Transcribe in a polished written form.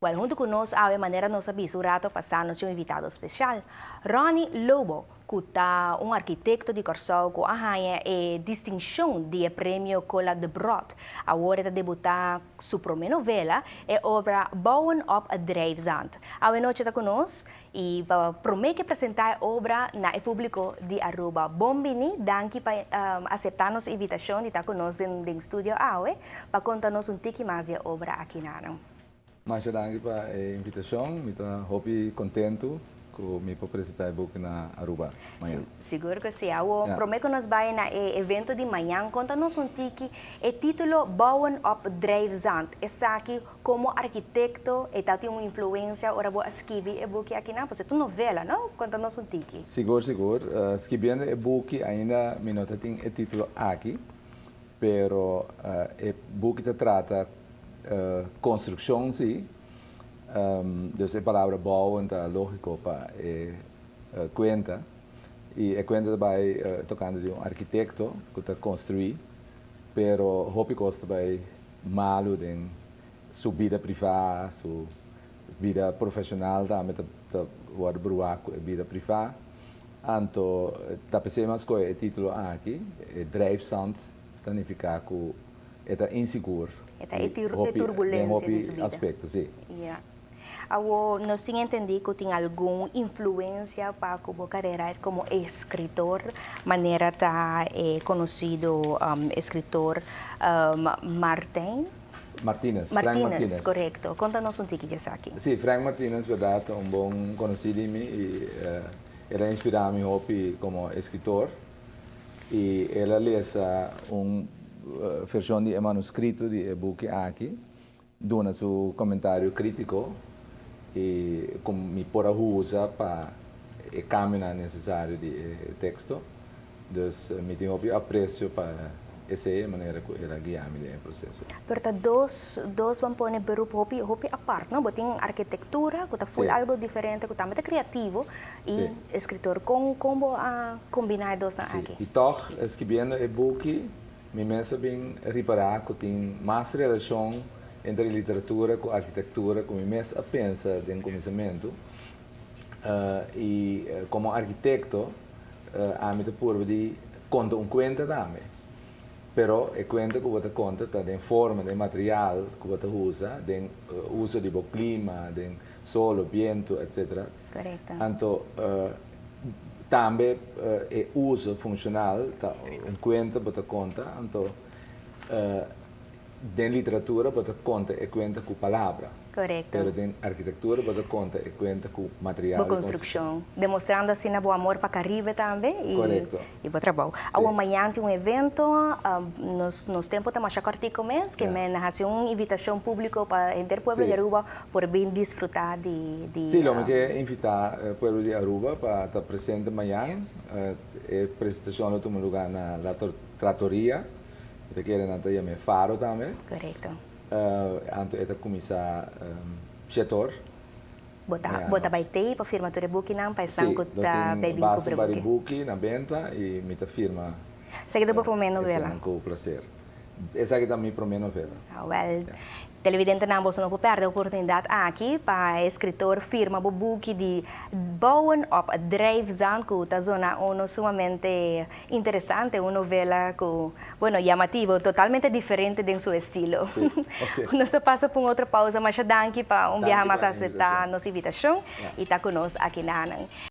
Well, hunto cu nos awe, manera nos a bisa un rato pasa, nos un invitado special, Ronnie Lobo, cu ta un arkitecto di Corsou cu a haya e distincion di premio Cola Debrot. Awor e ta debuta su prome novela, e obra Bouwen op Drijfzand. Awe nochi ta cu nos y pa prome cu presenta e obra na e publico di Aruba. Bon bini, danki pa acepta nos invitacion di ta cu nos den studio awe, pa conta nos un tiki mas di e obra aki nan. Masha danki pa e invitacion, mi ta hopi contento cu mi por presenta e buki na Aruba mañan. Sigur cu si. Awo, prome cu nos bay na e evento di mañan, conta nos un tiki e titulo Bouwen op Drijfzand. Esaki, como arkitecto, e ta tin un influencia ora bo a skirbi e buki aki nan? Pues e ta un novela, no? Conta nos un tiki. Sigur, sigur. Skirbiendo e buki ainda mi no tin e titulo aki, pero e buki ta trata construccion, si. Dus e palabra bouwen ta logico pa e cuenta. Y e cuenta ta bay tocando di un arkitecto cu ta construi, pero hopi cos ta bay malo den su bida priva, su bida profesional tambe ta wordo bruha cu e bida priva. Anto, ta pesey m'a scohe e titulo aki, e drijfzand ta significa cu e ta insigur. E ta e turbulencia den su bida. Aspecto, si. Yeah. Awo, nos tin entendi cu tin algun influencia pa bo carera como escritor, manera ta conocido escritor Martin Martinez, Frank Martinez, Martinez. Corecto. Conta nos un tiki di esaki. Si, Frank Martinez, berdad, un bon conoci di mi y el a inspira mi hopi como escritor. Y el a lesa un version di manuscrito di e buki aki, duna su comentario critico y cu mi por a usa pa e cambio necesario di e texto. Dus mi tin hopi aprecio pa esey manera cu el a guia mi den proceso. Pero ta dos ban pone beroep hopi hopi apart, no? Bo tin arkitectura, cu ta full algo diferente, cu tambe ta creativo, y escritor. Con bo a combina e dos nan aki? Y toch, skirbiendo e buki, mi mes a bin ripara cu tin mas relacion entre literatura cu arkitectura cu mi mes a pensa den cuminsamento. Y como arkitecto, ami ta purba di conta un cuenta tambe. Pero e cuenta cu bo ta conta ta den forma, den material cu bo ta usa, den uso di bo clima, den solo, biento, etc. Anto, tambe e uso funcional, ta un cuenta bo ta conta, anto den literatura bo ta conta e cuenta cu palabra. Pero den arkitectura bo ta conta e cuenta cu material Bo di construccion. Demostrando asina bo amor pa Caribe tambe y bo trabou. Si. Awo mañan tin un evento, nos tempo ta masha cortico mes, cu men haci un invitacion publico pa henter pueblo di Aruba por bin disfruta di Si, lo mi kier invita e pueblo di Aruba pa ta presente mañan. E presentacion lo tuma lugar na La Trattoria. Mi ta kere nan ta yama e Faro tambe. Anto e ta cuminsa 7'or. Bo ta bay tey pa firma tur e bukinan pa esnan Si, cu lo ta tin bay bin basta cumpra vari buki. Buki na benta y mi ta firma Esaki ta bo prome novela? Esnan cu placer. Esaki ta mi prome novela. Ah, well, televidentenan, boso no por perde e oportunidad aki pa escritor firma bo buki di Bouwen op Drijfzand, cu ta zona uno sumamente interesante, un novela cu, bueno, llamativo, totalmente diferente den su estilo. Nos ta pasa pa un otro pausa. Masha danki pa un biaha Danki mas pa acepta invitacion. Nos invitacion y ta cu nos aki nan.